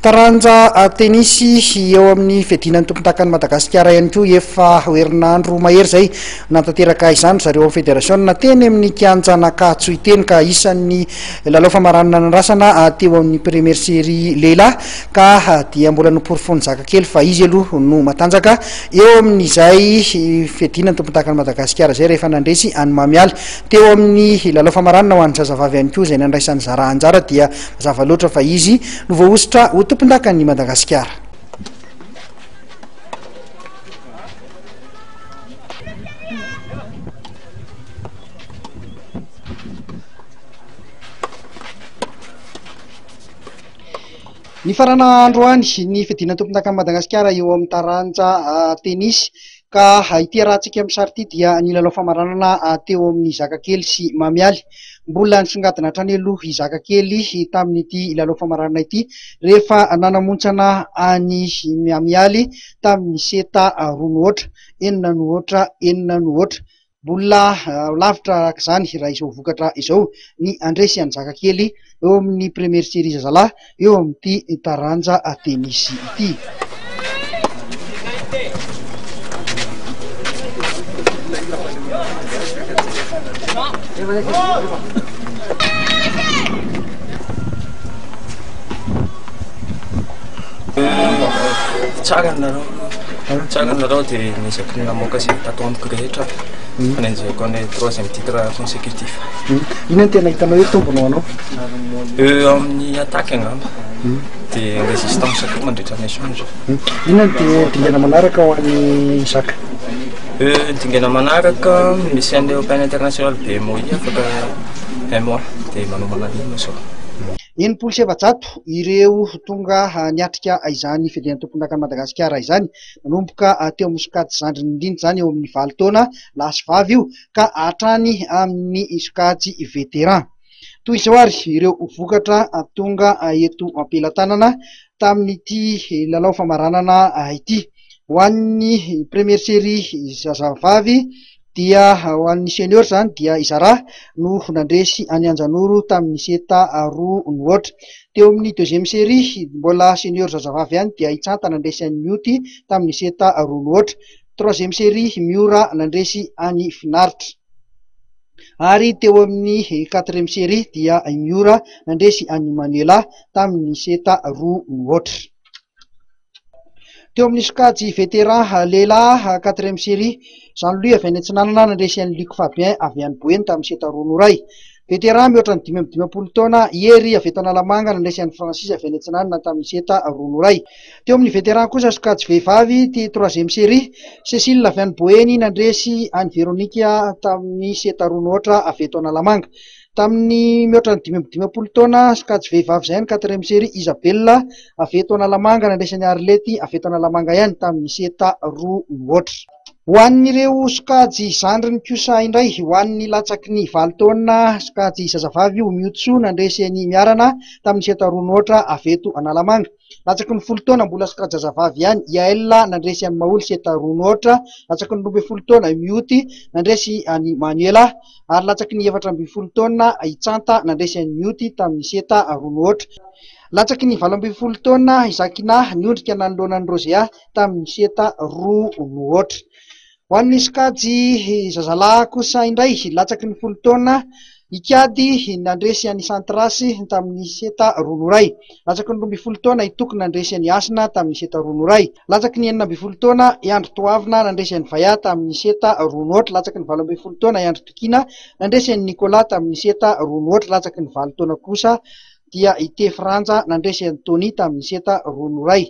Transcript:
Taranja tenisy eo amin'ny fiadiana ny tompondakan'i Madagasikara ihany koa efa ho herinandro mahery izay nanatanteraka izany ry zareo amin'ny federasiona teny amin'ny kianjan'Ankatso iteny ka isan'ny lalao famaranana nandrasana teo amin'ny première série lehilahy ka dia mbola noporofoin'i Zaka kely fa izy aloha no matanjaka eo amin'izay fiadiana ny tompondakan'i Madagasikara izay rehefa nandresy an'i Mamialy teo amin'ny lalao famaranana ho an'ny zazavavy ihany koa izay nandraisan'i Zara anjara dia Mazava loatra fa izy no voahosotra ho tompondakan'i Madagasikara. Nifarana androany ny fiadiana tompondakan'i Madagasikara eo amin'ny taranja ah, tenisy ka ity arahantsika amin'ny sary ity dia ny lalao famaranana ah, teo amin'ny Zakakely sy Mamialy. Mbola nisongadina hatrany aloha i Zaka kely tamin'ity lalao famaranana ity rehefa nanamontsana an'i Miamialy tamin'ny seta roa no aotra, enina no aotra, enina no aotra. Mbola lavitra araka izany raha izao vokatra izao ny handresy an'i Zaka kely eo amin'ny Première Série zazalahy eo amin'ity taranja tenisy ity. Tsara ny lalao, tsara ny lalao dia niezaky ny namoaka izay tato amiko rehetra fanenjehako an'ilay troisième titre consécutif. Inona no tena hitanao hoe tombony ho anao? Eo amin'ny attaque angamba, dia résistance koa mandritra ny échange. Inona no dingana manaraka ho an'i Jacques? Ny dingana manaraka, misy an'ilay Open International BMOI afaka un mois, dia manomana an'iny moa izao. 460 ireo tonga niatrika izany fiadiana tompondakan'i Madagasikara izany. Nanomboka teo amin'ny sokajy zandriny indrindra izany eo amin'ny valo taona, lahy sy vavy io, ka hatrany amin'ny sokajy vétéran. Toy izao ary ireo vokatra tonga eto am-pelatanana tamin'ity lalao famaranana ity. Ho an'ny première série zazavavy dia ho an'ny senior izany dia i Zara no nandresy an'i Anjanoro tamin'ny seta roa no aotra. Teo amin'ny deuxième série mbola senior zazavavy ihany dia i Tsanta nandresy an'i Mioty tamin'ny seta roa no aotra. Troisième série Miora nandresy an'i Finaritra. Ary teo amin'ny quatrième série dia i Miora nandresy an'i Manuela tamin'ny seta roa no aotra. Teo amin'ny sokajy vétéran lehilahy quatrième série, Jean Louis avy any Atsinanana nandresy an'i Luc Fabien avy any Boeny tamin'ny seta roa no iray. Vétéran mihoatra ny 55 taona, i Hery avy eto Analamanga nandresy an'i Francis avy any Atsinanana tamin'ny seta roa no iray. Teo amin'ny vétéran kosa sokajy vehivavy ty troisième série, Cécile avy any Boeny nandresy an'i Véronique tamin'ny seta roa no aotra avy eto Analamanga. Tamin'ny mihoatra ny 55 taona sokajy vehivavy izay ny quatrième série, Isabelle avy eto Analamanga nandresy an'i Arlette avy eto Analamanga ihany tamin'ny seta roa no aotra. Ho an'ireo sokajy zandriny kosa indray, ho an'ny latsaky ny valo taona sokajy zazavavy io, Miotso nandresy an'i Miarana tamin'ny seta roa no aotra avy eto Analamanga. Latsaky ny folo taona, mbola sokajy zazavavy ihany, Yael nandresy an'i Maholy seta roa no aotra. Latsaky ny 12 taona, i Mioty nandresy an'i Manuela. Ary latsaky ny 14 taona, i Tsanta nandresy an'i Mioty tamin'ny seta roa no aotra. Latsaky ny 18 taona, i Zakina niondrika nanoloana an'i Rosea tamin'ny seta roa no aotra. Ho an'ny sokajy zazalahy kosa indray, latsaky ny folo taona, Ikady nandresy an'i Santrasy tamin'ny seta roa no iray. Latsaky ny 12 taona, i Toky nandresy an'i Hasina tamin'ny seta roa no iray. Latsaky ny 16 taona, i Andry Toavina nandresy an'i Vaya tamin'ny seta roa no aotra. Latsaky ny 18 taona, i Andry Tokiana nandresy an'i Nicolas tamin'ny seta roa no aotra. Latsaky ny valo taona kosa dia i Tefy Ranja nandresy an'i Tony tamin'ny seta roa no iray.